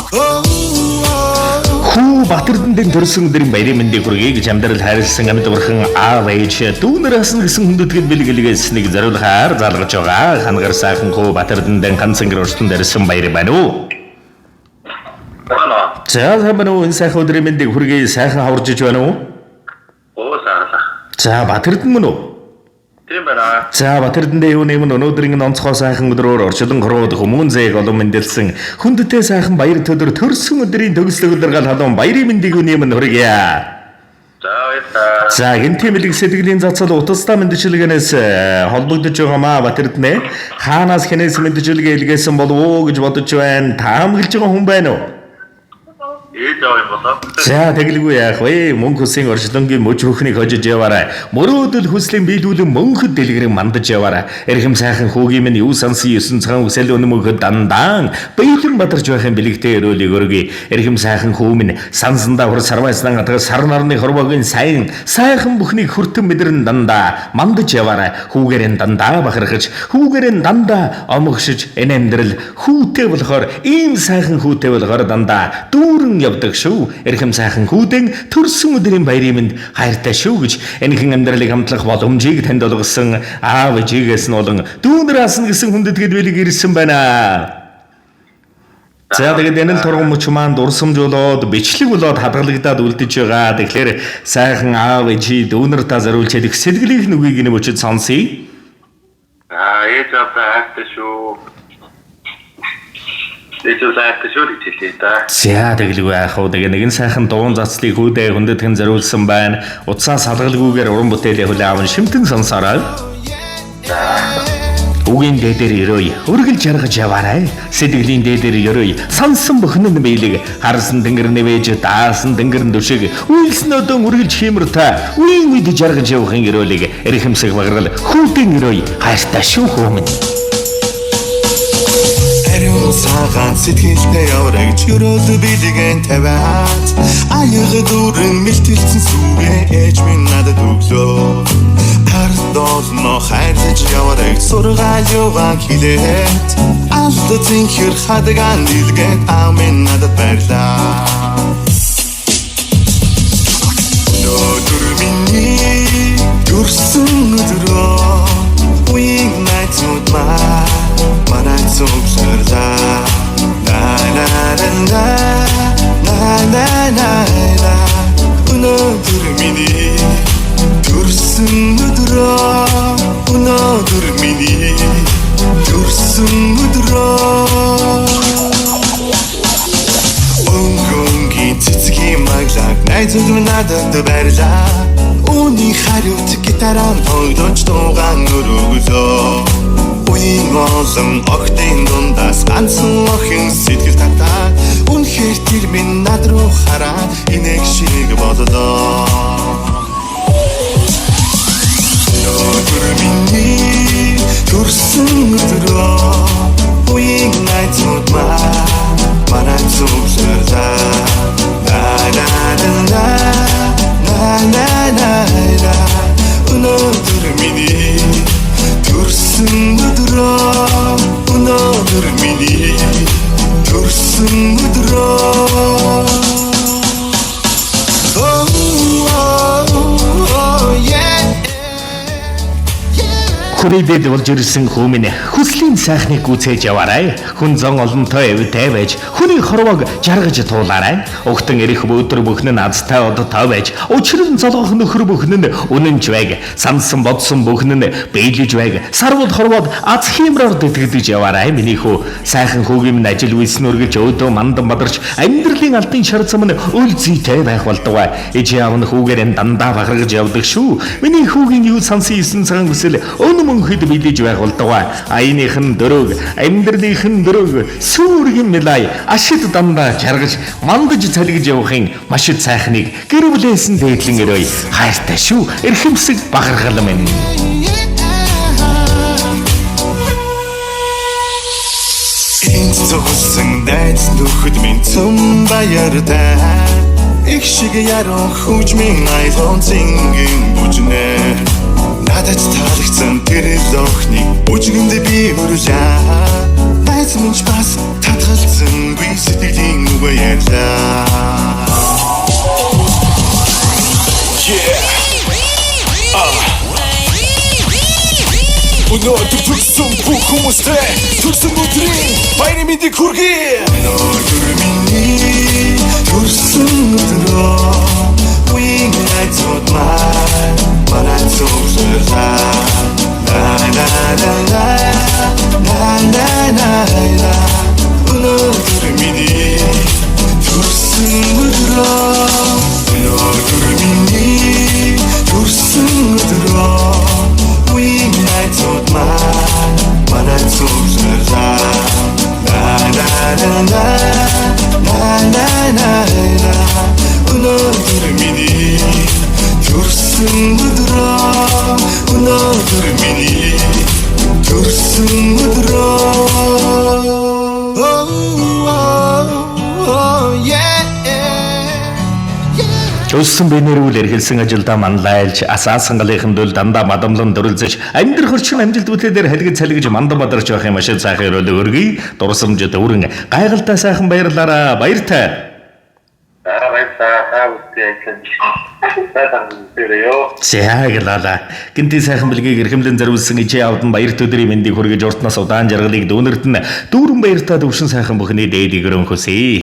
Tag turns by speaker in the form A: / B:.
A: Хүү Батэрдэндэн төрсөн өдрийн баярын мэндийг хүргэе гэж амьдрал хайрлсан амьд бурхан аав ээж дүүнер хасан гэсэн хүндэтгэл бэлгэлгээс нэг зориулахаар залгаж байгаа. Хангар сайхан хүү Батэрдэндэн ганц ангир уртан дэрсэн баяр байна уу?
B: Байна.
A: За, сайн байна уу? Энэ сайхан өдрийн мэндийг хүргэе. Сайхан хаварж иж байна уу?
B: Оо, сайхан.
A: За, Батэрдэн мөн үү?
B: Тийм байна.
A: За, Батэрдэндээ юу нэмэн өнөөдрийн энэ онцгой сайхан өдрөөр орчлон хорвоод хүмүүн зээг олон мэндэлсэн хүндтэй сайхан баяр төдөр төрсөн өдрийн төгслөг өдргал халуун баярын мэндийг үнэмэн хүргье.
B: За, баярлалаа.
A: За, гэнтийн бэлэг сэтгэлийн цацал утастай мэндчилгээнээс холбогдож байгаамаа Батэрдэнэ. Хаанаас хэнээс мэндчилгээ илгээсэн болов уу гэж бодож байна. Таамаглаж байгаа хүн байна уу?
B: Ээж аав юм болоо.
A: За, тэгэлгүй яах вэ? Мөнх хүсийн орчлонгийн мөч хөхнийг хожиж яваарай. Мөрөөдөл хүслийн биелүүлэн мөнхөд дэлгэрэн мандаж яваарай. Эрхэм сайхан хүүгийн минь юу сансан 9 цагаан үсэл өнө мөнхөд дандаан баялан бадарч байхын бэлэгтэй өрөөлийг өргөе. Эрхэм сайхан хүү минь сансандаа хур сарвайснан атгах сар нарны хорвоогийн сайн сайхан бүхнийг хүртэн мэдэрэн дандаа мандаж яваарай. Хүүгээрэн дандаа бахархаж, хүүгээрэн дандаа омогшиж энэ амьдрал хүүтэй болохоор ийм сайхан хүүтэй болохоор дандаа дүүрэн явдаг шүү. Эрхэм сайхан хүүдэн төрсөн өдрийн баярын мэнд хайртай шүү гэж энэхэн амьдралыг хамтлах боломжийг танд олгосон аав ээжигээс нь болон дүүнер аасан гэсэн хүндэтгэл бэлэг ирсэн байна. За, тэгээд энэ л турган мөч маань дурсамжуулаад бичлэг болоод хадгалагдаад үлдэж байгаа. Тэгэхээр сайхан аав ээжий дүүнер та зориулж хэлэх сэтгэлийн нүгийг энэ мөчөд сонсъё.
B: Аа, ээж аавдаа хайртай шүү. Ээж аавдаа хайртай шүү гэж хэлье да.
A: За, тэгэлгүй яах вэ? Тэгээ нэгэн сайхан дуун зацлыг хүүдээ хүндэтгэн зориулсан байна. Утсаа салгалгүйгээр уран бүтээлээ хүлээн аван шимтэн сонсоорой. Үгийн дээдэр өрөөй, үргэлж жаргаж яваарай. Сэтгэлийн дээдэр өрөөй, сансан бүхэн нь биелэг, харсан тэнгэр нэвэж, даасан тэнгэр дүшиг, үйлсэн өдөн үргэлж хиймэртэй, үеийн үед жаргаж явахын өрөөлийг эрхэмсэг баграл хүүдэн өрөөй, хайртай шүү хүмүүн.
C: Ариун цагаан сэтгэлтэй яврагч өрөөд билгэн тавиад аяга дүүрэн мэлтэлсэн сүгэ ээж минь надад өглөө ард олно хайрлаж яврагч сургаал югаан хилээд алд зинхэр хадгаан нилгээд аав минь надад байрлаа. Өнөөдөр миний төрсөн өдрөө үеийн найзууд маань манай цугларлаа. На на на на на на на на. Өнөөдөр миний төрсөн өдрөө, өнөөдөр миний төрсөн өдрөө. Өнгөнгийн цэцгийн маглаг найзууд минь надад байрлаа. Үүний хариуц гитараа тоглож дуугаан өрөглөө. Үеийн олон охидын дундаас ганцхан охин сэтгэл татаа. Үнэхээр тэр минь над руу хараад инээх шиг боллоо. Өнөөдөр миний төрсөн өдрөө үеийн найзууд маань манай цугларлаа. На на на на на на на на. Өнөөдөр миний төрсөн өдрөө, өнөөдөр миний төрсөн өдрөө. Oh, oh, oh, yeah.
A: Хүрээдэд болж ирсэн хүмүүн хүслийн сайхныг гүйцээж яваарай. Хүн зон олонтой эвтэй байж хүний хорвоог жаргаж туулаарай. Огтон эрэх бөөдөр бүхэн нь азтай одтой байж учрын золгох нөхөр бүхэн нь үнэнч байг. Сансан бодсон бүхэн нь биелэж байг. Сарвал хорвоод аз хиймрээр дэтгэдэж яваарай. Миний хүү сайхан хүүгийн минь ажил үйлсэн үргэлж өөдөө мандан бадарч амьдралын алтын шарцам нь үл зүйтэй байх болдгоо. Ээж аав нь хүүгээр нь дандаа бахаргаж явдаг шүү. Миний хүүгийн юу сансан 9 цагаан хүсэл өн мөнхөд биелэж байх болдгоо. Аяных нь дөрөг, амьдралынх нь дөрөг, сүүргийн мэлай ашид дандаа жаргаж мандаж цалгиж явахын маш сайхныг гэр бүлээс нь дээдлэн өрөөй. Хайртай шүү. Эрхэмсэг бахархал минь.
C: Энд цугласан найз нөхөд минь цөм баяртай. Их шиг яруу хөгжмийн аялан зингийн бүжнэ. Надад таалагдсан тэр л охиныг бүжгэнд би хөрлөө. Найз минь ч бас татгалзангүй сэтгэлийн үгээ. маглаа.
D: Yeah. Өнөөдөр төрсөн бүх хүмүүстээ төрсөн өдрийн баярын мэндийг хүргэе.
C: Өнөөдөр миний төрсөн өдрөө. Үеийн найзууд маань манай цугларлаа. На на на на на на на на. Өнөөдөр миний төрсөн өдрөө. Өнөөдөр миний төрсөн өдрөө. Үеийн найзууд маань манай цугларлаа. На на на на на на на на. Өнөөдөр миний төрсөн өдрөө. Өнөөдөр миний төрсөн өдрөө. Oh, oh, oh, yeah.
A: Өссөн бэнэрүүл эрхэлсэн ажилдаа манлайлж, асаа сангалынхан дөл дандаа мадамлан дүрлзэж, амьдрах орчин амжилт бүтээлээр халигж салгиж мандан бадарч байх юм ашиг сайхан өрөөлөг өргөе. Дурсамжид өрн гайхалтай сайхан баярлалаа. Баяртай.
B: За, баярлалаа. Та бүхэндээ ажилласан. Сайхан өдрөө.
A: За гэлала. Гинти сайхан бэлгийг эрхэмлэн зориулсан ижээ авдан баяр өдрийн мэндийг хүргэж уртнаас удаан жаргалыг дүүнерт нь дүүрэн баяртай төвшин сайхан бүхний дээдийг өрөөнхөсье.